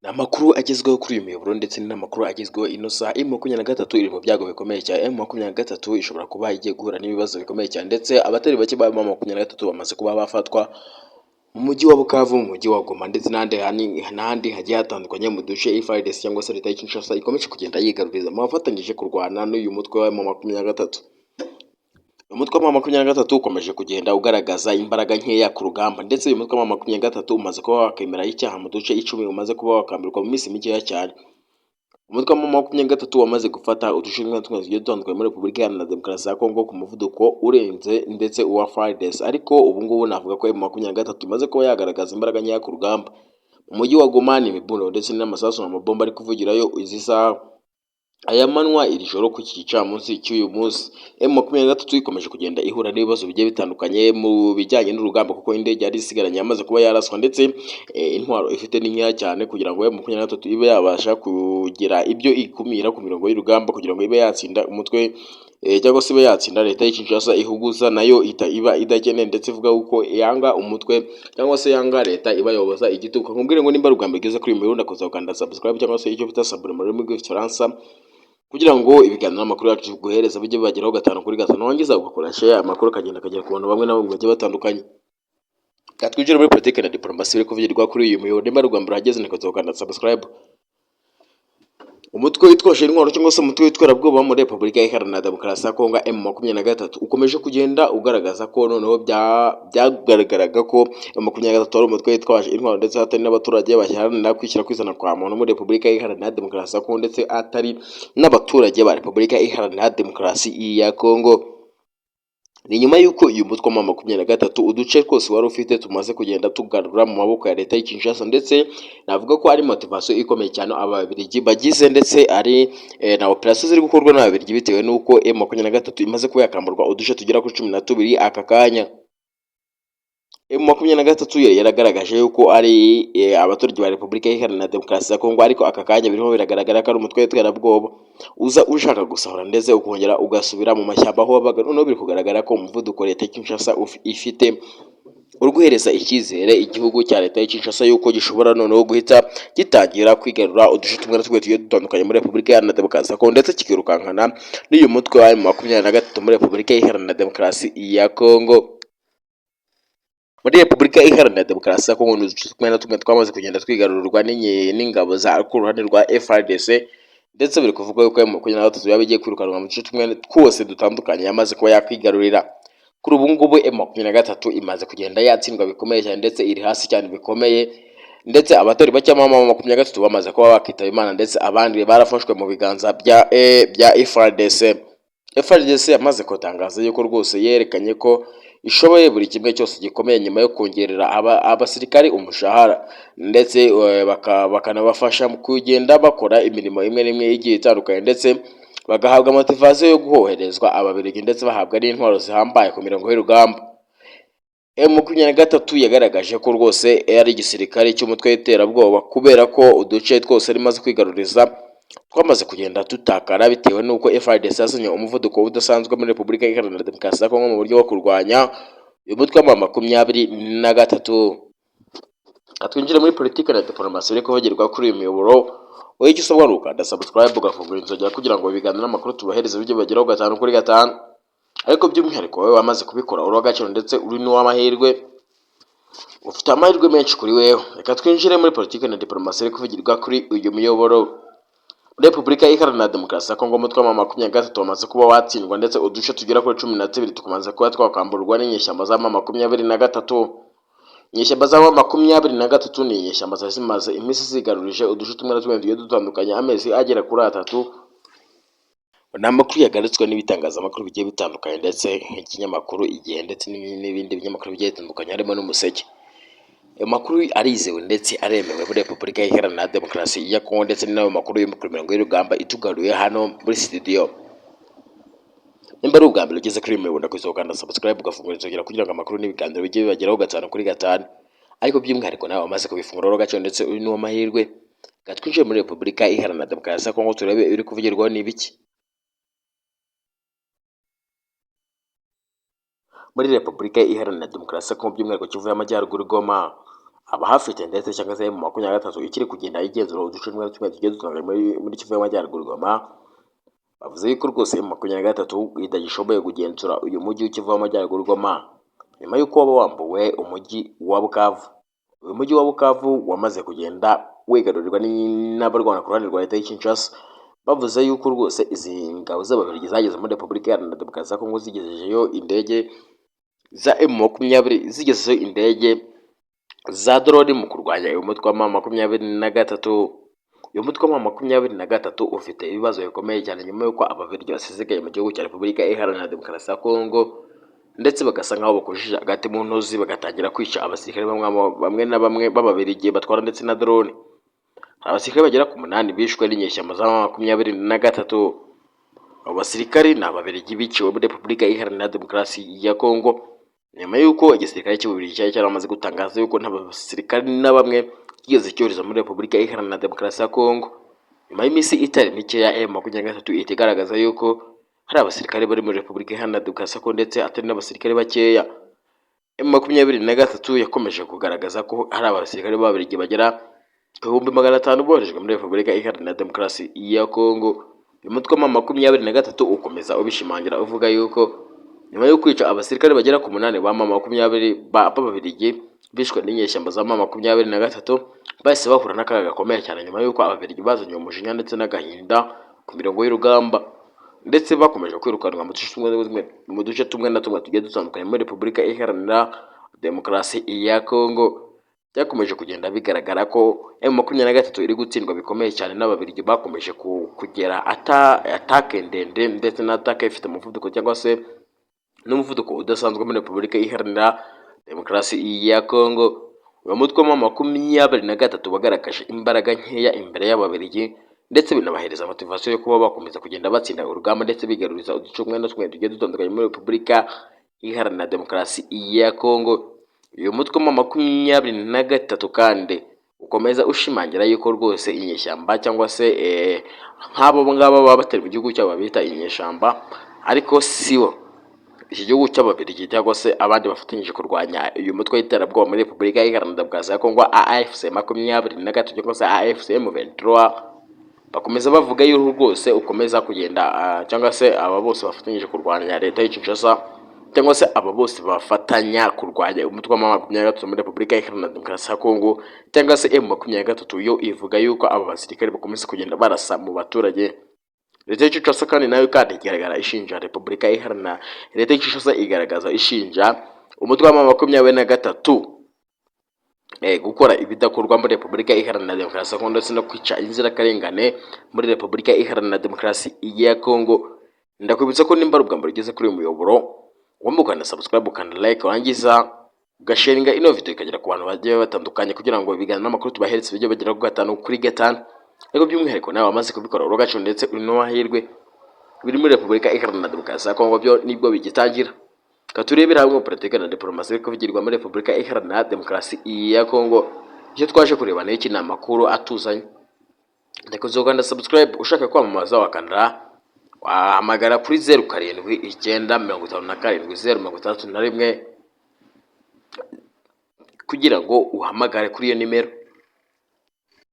Ni amakuru agezweho kuri uyu muyoboro ndetse n'amakuru agezweho ino saha. M23 iri mu byago bikomeye cyane. M23 ishobora kuba igiye guhura n'ibibazo bikomeye cyane, ndetse abatari bake ba M23 bamaze kuba bafatwa mu mujyi wa Bukavu, mu mujyi wa Goma ndetse n'ahandi hagiye hatandukanye mu duce FARDC cyangwa se leta ya Kinshasa ikomeje kugenda yigaruriza mu bafatanyije kurwana n'uyu mutwe wa M23. Umutwe wa M23 ukomeje kugenda ugaragaza imbaraga nkeya ku rugamba, ndetse uyu mutwe wa M23 umaze kuba wakemera icyaha mu duce 10 umaze kuba wakambirwa mu minsi mikeya cyane. Umutwe wa M23 wamaze gufata uduce tumwe na tumwe tugiye dutandukanye muri Repubulika Iharanira Demokarasi ya Kongo ku muvuduko urenze ndetse uwa FARDC, ariko ubu ngubu navuga ko M23 imaze kuba yagaragaza imbaraga nkeya ku rugamba. Mu mujyi wa Goma ni imibuno ndetse n'amasasu n'amabomba ari kuvugirayo izi saha, aya manywa, iri joro, ku iki gicamunsi cy'uyu munsi. M23 ikomeje kugenda ihura n'ibibazo bigiye bitandukanye mu bijyanye n'urugamba, kuko indege yari isigaranye yamaze kuba yaraswa, ndetse intwaro ifite ni nkeya cyane kugira ngo M23 ibe yabasha kugira ibyo ikumira ku mirongo y'urugamba, kugira ngo ibe yatsinda umutwe cyangwa se ibe yatsinda leta y'i Kinshasa ihuguza nayo iba idakeneye, ndetse ivuga ko yanga umutwe cyangwa se yanga leta ibayoboza igitugu. Nkubwire ngo nimba rugamba igeze kuri uyu muyoboro, ndakuza gukanda subscribe cyangwa se icyo bita s'abonner mu rurimi rw'Igifaransa, kugira ngo ibiganiro n'amakuru yacu tuguhereza bijye bibageraho gatanu kuri gatanu, wangiza ugakora share, amakuru akagenda akagera ku bantu bamwe na bamwe bagiye batandukanye. Reka twinjire muri politiki na diplomasi biri kuvugirwa kuri uyu muyoboro. Nimba rugamba urahageze, nikaza gukanda subscribe. Umutwe witwaje intwaro cyangwa se umutwe w'iterabwoba muri Repubulika Iharanira Demokarasi ya Kongo, M23, ukomeje kugenda ugaragaza ko noneho byagaragaraga ko M23 ari umutwe witwaje intwaro, ndetse hatari n'abaturage baharanira kwishyira kwizana kwa muntu muri Repubulika Iharanira Demokarasi ya Kongo, ndetse atari n'abaturage ba Repubulika Iharanira Demokarasi ya Kongo. Ni nyuma y'uko uyu mutwe wa M23 uduce twose wari ufite tumaze kugenda tugarura mu maboko ya leta y'i Kinshasa, ndetse navuga ko ari motivation ikomeye cyane Ababiligi bagize, ndetse ari na operation ziri gukorwa n'Ababiligi, bitewe n'uko M23 imaze kuba yakamburwa uduce tugera kuri 12 aka kanya. M23 yari yaragaragaje yuko ari abaturage ba Repubulika Iharanira Demokarasi ya Kongo, ariko aka kanya birimo biragaragara ko ari umutwe w'iterabwoba uza ushaka gusahura ndetse ukongera ugasubira mu mashyamba aho wabaga. Noneho biri kugaragara ko umuvuduko leta ya Kinshasa ifite uri guhereza icyizere igihugu cya leta ya Kinshasa yuko gishobora noneho guhita gitangira kwigarura uduce tumwe na tumwe tugiye dutandukanye muri Repubulika Iharanira Demokarasi ya Kongo, ndetse kikirukankana n'uyu mutwe wa M23 muri Repubulika Iharanira Demokarasi ya Kongo. Muri Repubulika Iharanira Demokarasi ya Kongo ni uduce tumwe na tumwe twamaze kugenda twigarurwa n'ingabo za ku ruhande rwa FARDC, ndetse biri kuvugwa yuko M23 yaba igiye kwirukanwa mu duce tumwe twose dutandukanye yamaze kuba yakwigarurira. Kuri ubu ngubu M23 imaze kugenda yatsindwa bikomeye cyane, ndetse iri hasi cyane bikomeye, ndetse abatari bake ba M23 bamaze kuba bakitaba Imana, ndetse abandi barafashwe mu biganza bya FARDC. FARDC yamaze gutangaza yuko rwose yerekanye ko ishoboye buri kimwe cyose gikomeye, nyuma yo kongerera abasirikari umushahara, ndetse bakanabafasha mu kugenda bakora imirimo imwe n'imwe igiye itandukanye, ndetse bagahabwa motivation yo guhoherezwa Ababiligi, ndetse bahabwa n'intwaro zihambaye ku mirongo y'urugamba. M23 yagaragaje ko rwose ari igisirikare cy'umutwe w'iterabwoba, kubera ko uduce twose rimaze kwigaruriza twamaze kugenda tutakara, bitewe n'uko FARDC yazanye umuvuduko udasanzwe muri Repubulika Iharanira Demokarasi ya Kongo mu buryo bwo kurwanya uyu mutwe wa 23. Twinjire muri politiki na diplomasi biri kuvugirwa kuri uyu muyoboro. Wowe icyo usabwa ni ukanda subscribe, ugafungura inzogera, kugira ngo ibiganiro n'amakuru tubahereze bijye bibageraho gatanu kuri gatanu. Ariko by'umwihariko wowe wamaze kubikora, uri uw'agaciro ndetse uri n'uw'amahirwe, ufite amahirwe menshi kuri wewe. Reka twinjire muri politiki na diplomasi iri kuvugirwa kuri uyu muyoboro. Muri Repubulika Iharanira Demokarasi ya Kongo, umutwe wa 23 wamaze kuba watsindwa, ndetse uduce tugera kuri 12 tumaze kuba twakamburwa n'inyeshyamba za 23. Inyeshyamba za 23 ni inyeshyamba zari zimaze iminsi zigarurije uduce tumwe na tumwe tugiye dutandukanye amezi agera kuri 3. Ni amakuru yagarutswe n'ibitangazamakuru bigiye bitandukanye, ndetse nk'ikinyamakuru Igihe, ndetse n'ibindi binyamakuru bigiye bitandukanye harimo n'Umuseke. Ayo makuru arizewe ndetse aremewe muri Repubulika Iharanira Demokarasi ya Kongo, ndetse n'ayo makuru yo ku mirongo y'urugamba itugaruye hano muri studio. Nimba ari ubwa mbere ugeze kuri uyu muyoboro, ndakwisaba gukanda subscribe, ugafungura inzogera, kugira ngo amakuru n'ibiganiro bijye bibageraho gatanu kuri gatanu. Ariko by'umwihariko nawe wamaze kubifungura agaciro, ndetse uri n'uw'amahirwe. Reka twinjire muri Repubulika Iharanira Demokarasi ya Kongo turebe ibiri kuvugirwaho ni ibiki. Muri Repubulika Iharanira Demokarasi ya Kongo, by'umwihariko Kivu y'Amajyaruguru, Goma, Abahafite ndetse cyangwa se M23 ikiri kugenda igenzura uduce tumwe na tumwe tugiye dutandukanye muri Kivu y'Amajyaruguru, Goma, bavuze yuko rwose M23 itagishoboye kugenzura uyu mujyi w'Kivu y'Amajyaruguru, Goma, nyuma y'uko waba wambuwe umujyi wa Bukavu. Uyu mujyi wa Bukavu wamaze kugenda wigarurirwa n'abarwana ku ruhande rwa leta y'i Kinshasa. Bavuze yuko rwose izi ngabo z'Ababiligi zageze muri Repubulika Iharanira Demokarasi ya Kongo zigejejeyo indege za M20, zigezeyo indege za drone mu kurwanya uyu mutwe wa M23. Uyu mutwe wa M23 ufite ibibazo bikomeye cyane nyuma y'uko Ababiligi basezeye mu gihugu cya Repubulika Iharanira Demokarasi ya Kongo, ndetse bagasa nk'aho bakujije agati mu ntozi, bagatangira kwica abasirikare bamwe na bamwe b'Ababiligi batwara ndetse na drone. Hari abasirikare bagera ku munani bishwe n'inyeshyamba za 23. Abo basirikare ni Ababiligi biciwe muri Repubulika Iharanira Demokarasi ya Kongo, nyuma y'uko igisirikare cy'Ububiligi cyari cyaramaze gutangaza yuko nta basirikare na bamwe kigeze cyohereza muri Repubulika Iharanira Demokarasi ya Kongo. Nyuma y'iminsi itari mikeya M23 ihita igaragaza yuko hari abasirikare bari muri Repubulika Iharanira Demokarasi ya Kongo, ndetse atari n'abasirikare bakeya. M23 yakomeje kugaragaza ko hari abasirikare b'Ababiligi bagera ku 500,000 boherejwe muri Repubulika Iharanira Demokarasi ya Kongo. Uyu mutwe wa 23 ukomeza ubishimangira, uvuga yuko nyuma yo kwica abasirikare bagera ku munani ba 20 b'Ababiligi bishwe n'inyeshyamba za 23, bahise bahura n'akaga gakomeye cyane nyuma y'uko Ababiligi bazanye umujinya ndetse n'agahinda ku mirongo y'urugamba, ndetse bakomeje kwirukanwa mu duce tumwe na tumwe tugiye dutandukanye muri Repubulika Iharanira Demokarasi ya Kongo. Byakomeje kugenda bigaragara ko M23 iri gutsindwa bikomeye cyane n'Ababiligi bakomeje kugera attaque ndende ndetse na attaque ifite umuvuduko cyangwa se n'umuvuduko udasanzwe muri Repubulika Iharanira Demokarasi ya Kongo. Uyu mutwe wa 23 wagaragaje imbaraga nkeya imbere y'Ababiligi, ndetse binabahereza motivation yo kuba bakomeza kugenda batsinda urugamba, ndetse bigaruriza uduce tumwe na tumwe tugiye dutandukanye muri Repubulika Iharanira Demokarasi ya Kongo. Uyu mutwe wa 23 kandi ukomeza ushimangira yuko rwose inyeshyamba cyangwa se nk'abo ngabo baba batari mu gihugu cyabo bita inyeshyamba, ariko sibo. Iki gihugu cy'Ababiligi cyangwa se abandi bafatanyije kurwanya uyu mutwe w'iterabwoba muri Repubulika Iharanira Demokarasi ya Kongo, AFC 23 cyangwa se AFC M23, bakomeza bavuga yuko rwose ukomeza kugenda cyangwa se aba bose bafatanyije kurwanya leta y'i Kinshasa, cyangwa se aba bose bafatanya kurwanya umutwe wa 23 muri Repubulika Iharanira Demokarasi ya Kongo, cyangwa se M23 yo ivuga yuko aba basirikare bakomeza kugenda barasa mu baturage. Leta y'i Kinshasa kandi nayo kandi igaragara ishinja Repubulika Iharanira, leta y'i Kinshasa igaragaza ishinja umutwe wa 23 gukora ibidakorwa muri Repubulika Iharanira Demokarasi ya Kongo, ndetse no kwica inzirakarengane muri Repubulika Iharanira Demokarasi ya Kongo. Ndakwibutsa ko nimba ari ubwa mbere ugeze kuri uyu muyoboro, ugomba gukanda subscribe, ukanda like, warangiza ugasharinga ino video ikagera ku bantu bagiye batandukanye, kugira ngo ibiganiro n'amakuru tubaheretse bijye bagera ku gatanu kuri gatanu. Ariko by'umwihariko nawe wamaze kubikora, uragacu ndetse uri n'amahirwe. Biri muri Repubulika Iharanira Demokarasi ya Kongo byo nibwo bigitangira. Reka turebere hamwe politiki na diplomasi iri kuvugirwa muri Repubulika Iharanira Demokarasi ya Kongo. Icyo twaje kureba ni iki? Ni amakuru atuzanye. Ndakoze gukanda subscribe. Ushaka kwamamaza wakanda, wahamagara kuri 07957061 kugira ngo uhamagare kuri iyo nimero.